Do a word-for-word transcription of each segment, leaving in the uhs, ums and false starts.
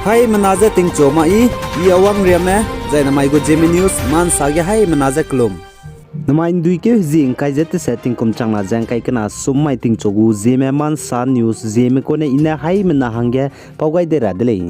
Haimena je tingchu ma i, i Awang Riame, zai namai gu Zeme News, mansa ge haimena je kelum. Namai ’nduikeu hezie ’ngkai ze tese tingkum changna ze ’ngkai kena sum mai tingchu gu Zeme Mansa News Zeme kune i ne haimena hangge pau gai de ra de lei.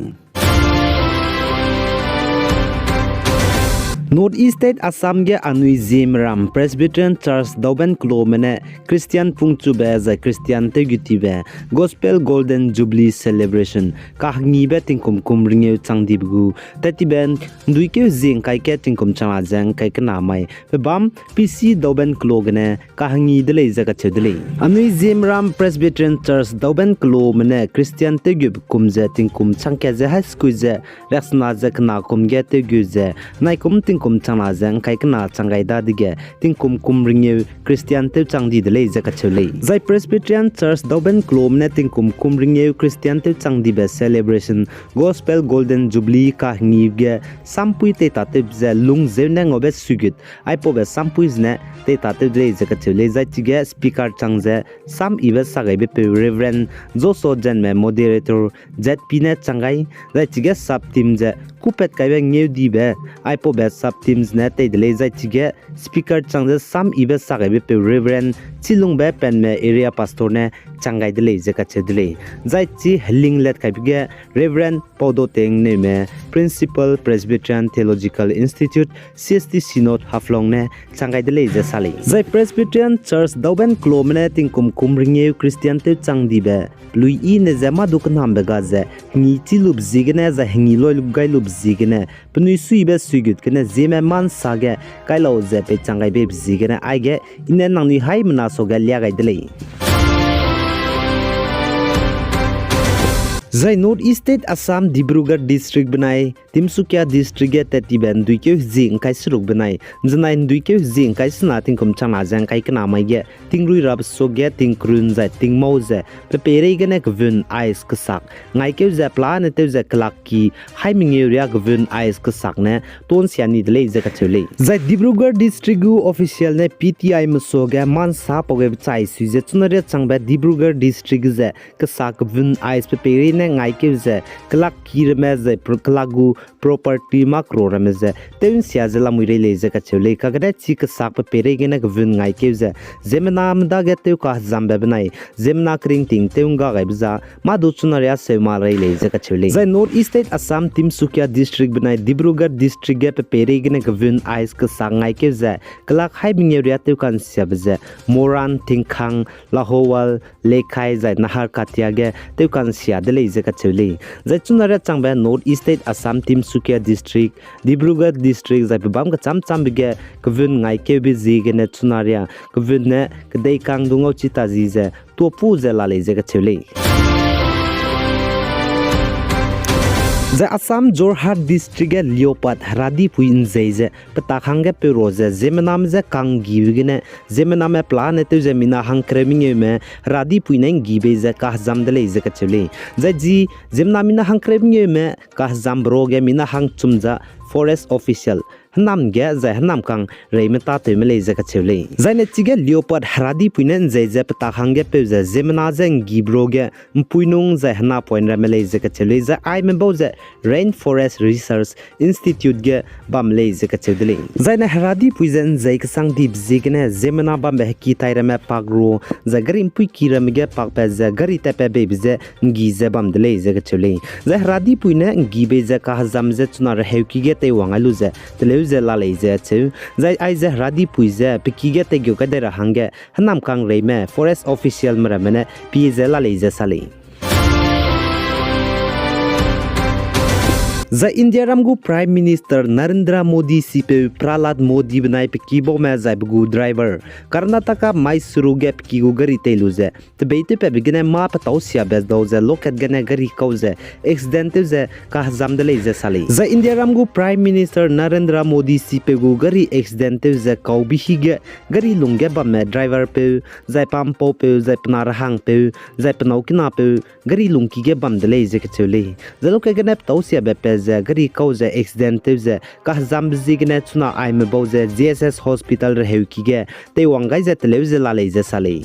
North East State Assam ge anui Zeme ram Presbyterian Church Dauben Kelome ne Christian pungchube zai Christian tewgutibe Gospel Golden Jubilee Celebration kahengibe tingkum kum ringeu chang dibe gu, tat tibe ’nduikeu hezie ’ngkai ge tingkum changna ze ’ngkai kena mai pebâm P C Dauben Kelo gene kahengi de lei ze kacheu de lei. Anui Zeme ram Presbyterian Church Dauben Kelome ne Christian tewgube kum ze tingkum chang kat ze hai sekui ze riaksena ze kena kum ge tewgu ze, naikum tingkum changna ze ’ngkai kena chang gai dadege tingkum kum ringeu Christian tewchang di de lei ze kacheu lei. Zai Presbyterian Church Dauben Kelome ne tingkum kum ringeu Christian tewchang dibe celebration Gospel Golden Jubilee kahengi ge sampui teitatew ze lungzeu ne ngaube suigut aipaube sampui zene teitatew de lei ze kacheu lei. Zai chige speaker chang ze sam yibe sagaibe peu Reverend Joshua Jenme, moderator Z P ne chang gai. Zai chige sub team ze kupat kaibe ngeudibe aipaube sub teams ne tei de lei. Zai chige speaker chang ze sam yibe sagaibe peu Reverend Chilungbe Penme, area pastor ne chang gai de lei ze kacheu de lei. Zai chi heling let kaibe ge Reverend Paudoteng Neume, Principal, Presbyterian Theological Institute, C S T Synod Haflong ne chang gai de lei ze sa lei. Zai Presbyterian Church Dauben Kelome ne tingkum kum ringeu Christian tewchang dibe pelui i ne ze mâ du kenambe ga ze hengi chî lube ziegene zai hengi loi gai lube ziegene penui suibe suigut gene Zeme Mansa ge kai lau ze peichang gaibe ziegene aige i ne nangnui haimena suage lia gai de lei. Zai North East State Assam Dibrugarh District benai Tinsukia District ge tat tibe ’nduikeu hezie ’ngkai seruk benai ’nzenai ’nduikeu hezie ’ngkai sena tingkum changna ze ’ngkai kena mai ge tingrui rabe suage tingkerun zai tingmau ze pepeirei gene kevun ice kesak ngaikeu ze pelane tew ze kelak ki hai mengeu riâ kevun ice kesak ne tonsia ni de lei ze kacheu lei. Zai Dibrugarh District gu official ne P T I mesuage Mansa pau ge bechai sui ze chuna riâ changbe Dibrugarh District ze kesak kevun ice pepeirei ne ngaikeu ze kelak ki ramme zai kelak gu property mâ kero ramme ze tew ’nsia ze lamui rei lei ze kacheu lei. Kagene chi kesak pepeirei gene kevun ngaikeu ze ziemmename dage tew kahezambe benai ziemmena keringting tew ’ngga gaibe za mâ du chuna riâ seu ma rei lei ze kacheu lei. Zai North East State Assam Tinsukia District benai Dibrugarh District ge pepeirei gene kevun ice kesak ngaikeu ze kelak hai mengeu riâ tew ka'nsiabe ze Moran, Tingkhang, Lahowal, Lekhai zai Naharkatia ge tew ka'nsia de lei ze kacheu lei. Zai chuna riâ changbe North East State Assam Tinsukia District, Dibrugarh District zai pebâm kechâm châmbe ge kevun ngaikeube ziegene chuna riâ kevun ne kedeikang du ngau chi ta zi ze tuapu ze la lei ze kacheu lei. Zai Assam Jorhat District ge leopard heradipui ’nzei ze petak hangge peu ra ze ziemmename je ka'nggibe gene ziemmename pelane tew ze mina hangkereu mengeume heradipui ne ’nggi bei ze kahezam de lei ze kacheu lei. Zai ji ziemmena mina hangkereu mengeume kahezambe ruage mina hangchum za forest official hênam ge zai hênamkang reime tâtewme lei ze kacheu lei. Zaine chige leopard heradipui ne ’nzei ze petak hangge peu ze ziemmena je ’nggibe ruage ’mpuinung zai henapoine ramme lei ze kacheu lei. Zai aime bau ze Rainforest Research Institute ge bam lei ze kacheu de lei. Zaine heradipui ze ’nzei kesang dibe ziegene ziemmena bambe heki tai ramme pak ru, zai gari ’mpuiki ramme ge pakpat ze gari tatpat beibe ze ’nggi ze bam de lei ze kacheu lei. Zai heradipui ne ’nggi bei ze kahezam ze chuna reheuki ge teiwang ai lu ze teleu ze la lei ze cheu. Zai aize heradipui ze peki ge teigeu kai dai ra hangge hênamkang reime forest officialme ramme ne pie ze la lei ze sa lei. Zai Indiaram gu Prime Minister Narendra Modi sipeu Prahlad Modi benai peki baume zai pe gu driver Karnataka Mysuru ge peki gu gari tei lu ze tebeitewpatbe gene mâ petâu siabe dau ze lokat gene gari kau ze accident tew ze kahezam de lei ze sa lei. Zai Indiaram gu Prime Minister Narendra Modi sipeu gu gari accident tew ze kaubi hige gari lungge bamme driverpeu, zai pampaupeu, zai pe na rehangpeu, zai pe nâu kinapeu gari lungki ge bam de lei ze kacheu lei. Zai lokat gene petâu siabe pat ze gari kau ze accident tew ze kahezambe ziegene chuna aime bau ze G S S Hospital reheuki ge teiwang gai ze teleu ze la lei ze sa lei.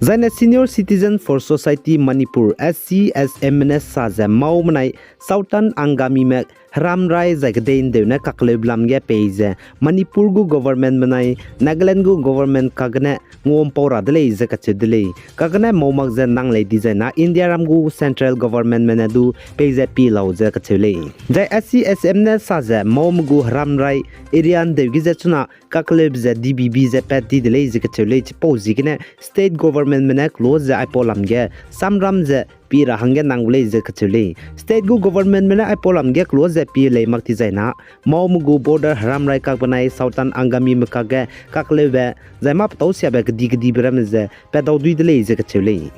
Zaine Senior Citizen for Society Manipur, S C S M ne sa ze mâu menai Southern Angamime heram rai zai kedei ndeu ne kakleube lam ge pei ze Manipur gu government menai Nagaland gu government kagene nguampau ra de lei ze kacheu de lei. Kagene mâu mak ze nang lei dizai na Indiaram gu central governmentme ne du pei ze pi lau ze kacheu lei. Zai S C S M ne sa ze mâume gu heram rai area ndeu ge ze chuna kakleube ze D B B ze pat di de lei ze kacheu lei. Chipau ziegene state governmentme ne close ze aipau lam ge samram ze pi ra hangge nang gu lei ze kacheu lei. State gu governmentme ne aipau lam ge close ze pi lei mak dizai na mâume gu border heram rai kak benai Southern Angamime kakge kakleube zai mâ petâu siabe kedi kedibe ramme ze pat dau dui de lei ze kacheu lei.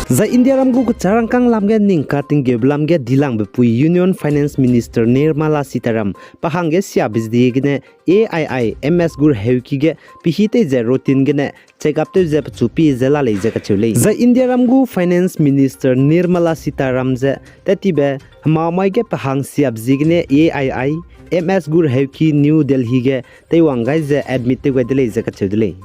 Zai Indiaram gu kecharangkâng lam ge ning katinggeube lam ge dilangbe pui Union Finance Minister Nirmala Sitharam pe hangge siabe ziegene A I I M S gu reheuki ge pehî tei ze routine gene check up tew ze pechu pi ze la lei ze kacheu lei. Zai Indiaram gu Finance Minister Nirmala Sitharam ze tattibe hemamai ge pe hang siabe ziegene A I I M S gu reheuki New Delhi ge teiwang gai ze admit tew gai de lei ze kacheu de lei.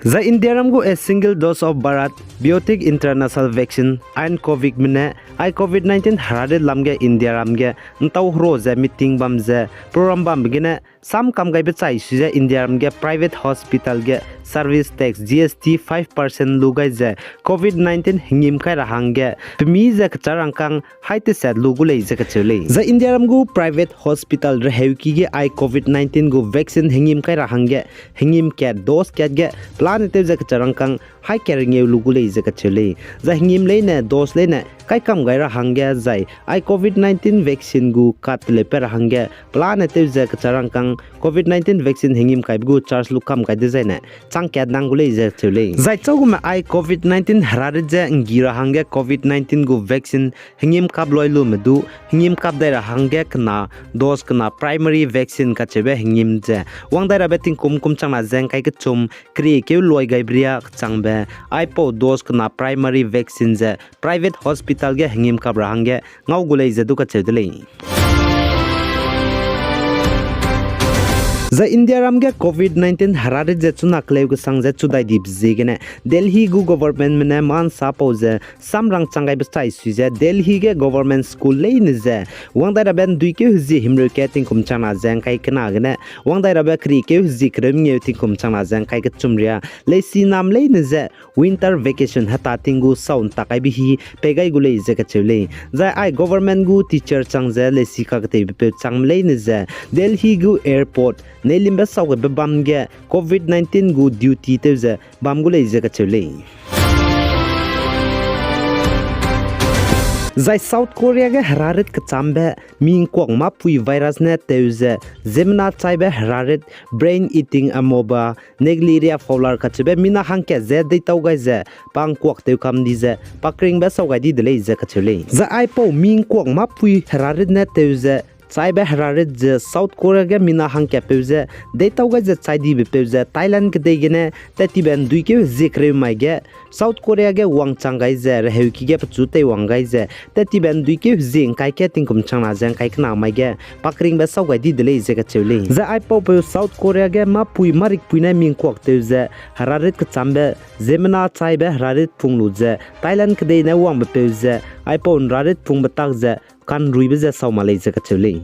Zai Indiaram gu A Single Dose of Bharat Biotech International Vaccine, Ancovaxme ne ai covid nineteen herarit lam ge Indiaram ge ntau hero ze meeting bam ze program bambe gene sam kam gaibe chai sui ze Indiaram ge private hospital ge service tax, G S T, five percent lu gai ze covid nineteen hengîm kai ra hangge pemi ze kecharangkâng hai teset lu gu lei ze kacheu lei. Zai Indiaram gu private hospital reheuki ge ai covid nineteen gu vaccine hengîm kai ra hangge hengîm kat, dose kat ge pelane tew ze kecharangkâng hai kat rengeu lu gu lei ze kacheu lei. Zai hengîm leine, dose leine kai kam gai ra hangge zai ai covid nineteen vaccine gu kat teleupat ra hangge pelane tew ze kecharangkâng covid nineteen vaccine hengîm kaibe gu charge lu kam gai dezaine chang kat nang gu lei ze cheu lei. Zai châugume ai covid nineteen herarit ze nggi ra hangge covid nineteen gu vaccine hengîm kap loi lume du hengîm kap dai ra hangge kena dose kena primary vaccine kacheube hengîm ze wang dai rabe tingkum kum changna ze ngkai kechum keriekeu loi gaibe riâ kechangbe aipau dose kena primary vaccine ze private hospital ge hengîm kap ra hangge ngau gu lei ze du kacheu de lei. Zai Indiaram ge covid nineteen herarit ze chuna keleu kesang ze chu dai dibe ziegene Delhi gu governmentme ne mâ nsapau ze samrang chang gaibe chai sui ze Delhi ge government school leine ze wang dai rabe nduikeu hezie himreu kat tingkum changna ze ngkai kena gene wang dai rabe keriekeu hezie kereu mengeu tingkum changna ze ngkai kechum riâ leisi nam leine ze winter vacation heta ting gu sau ntak aibe hi pei gai gu lei ze kacheu lei. Zai ai government gu teacher chang ze leisi kaketeibe peu changme leine ze Delhi gu airport neilimbe sau gaibe bam ge covid nineteen gu duty tew ze bam gu lei ze kacheu lei. Zai South Korea ge herarit kechambe mi ngkuak mâpui virus ne tew ze ziemmena chaibe herarit brain eating amoeba, Naegleria fowler kacheube mina hangkat ze deîtau gai ze pa ngkuak tew kam di ze pa keringbe sau gai di de lei ze kacheu lei. Zai aipau mi ngkuak mâpui herarit ne tew ze chaibe herarit ze South Korea ge mina hangkatpeu ze deîtau gai ze chai dibe peu ze Thailand kedei gene tattibe nduikeu hezie kereu mai ge South Korea ge wangchang gai ze reheuki ge pechu teiwang gai ze tattibe nduikeu hezie ngkai kat tingkum changna ze ngkai kena mai ge pa keringbe sau gai di de lei ze kacheu lei. Zai aipaupeu South Korea ge mâpui mârikpui ne mi ngkuak tew ze herarit kechambe ziemmena chaibe herarit pung lu ze Thailand kedei ne wangbe peu ze aipau nrarit pungbe tak ze kanruibe ze sau ma lei ze kacheu lei.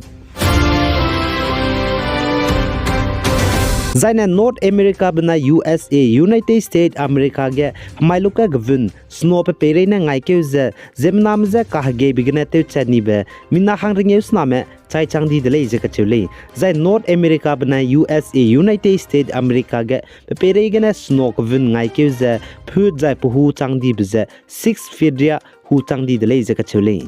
Zaine North America benai U S A, United States America ge hemai luke gevun snow pe peirei ne ngaikeu ze ziemmename je kahegeibe gene tewchat nibe mina hang rengeu sename chai chang di de lei ze kacheu lei. Zai North America benai U S A, United States America ge pe peirei gene snow kevun ngaikeu ze phut zai pehu chang dibe ze six feet ria hu chang di de lei ze kacheu lei.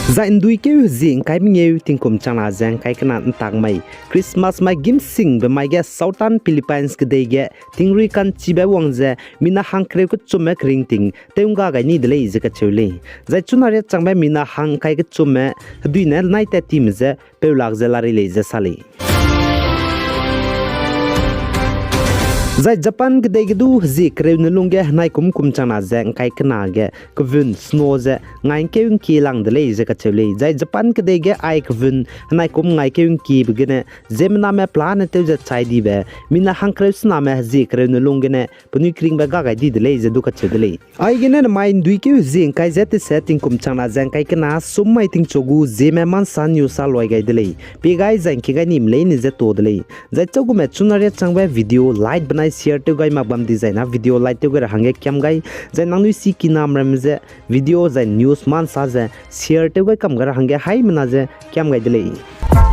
Zai nduikeu hezie ngkai mengeu tingkum changna ze ngkai kena ntak mai Christmas mai gîmsingbe mai ge Southern Philippines kedei ge tingrui kanchibe wang ze mina hangkereu kechumme keringting tew ngga gai ni de lei ze kacheu lei. Zai chuna riâ changbe mina hang ngkai kechumme hedui ne nai tat time je peulak ze larei lei ze sa lei. Zai Japan kedei ge du hezie kereu ne lungge henai kum kum changna ze ngkai kena ge kevun snow ze ngai ngkeu ngkie lang de lei ze kacheu lei. Zai Japan kedei ge ai kevun henai kum ngai keu ngkiebe gene ziemmename pelane tew ze chai dibe, mina hangkereu sename hezie kereu ne lung gene penui keringbe ga gai di de lei ze du kacheu de lei. Aigene nemai nduikeu hezie ngkai ze tese tingkum changna ze ngkai kena sum mai tingchu gu ziemme mansa news a loi gai de lei. Pie gai zai ngkie gai nime leine ze to de lei. Zai chaugume chuna riachangbe video like benai share tew gai mak bam di zai na video like tew gai ra hangge kiam gai, zai nangnui sikinam ramme ze video zai news mansa ze share tew gai kam gai ra hangge haimena ze kiam gai de lei.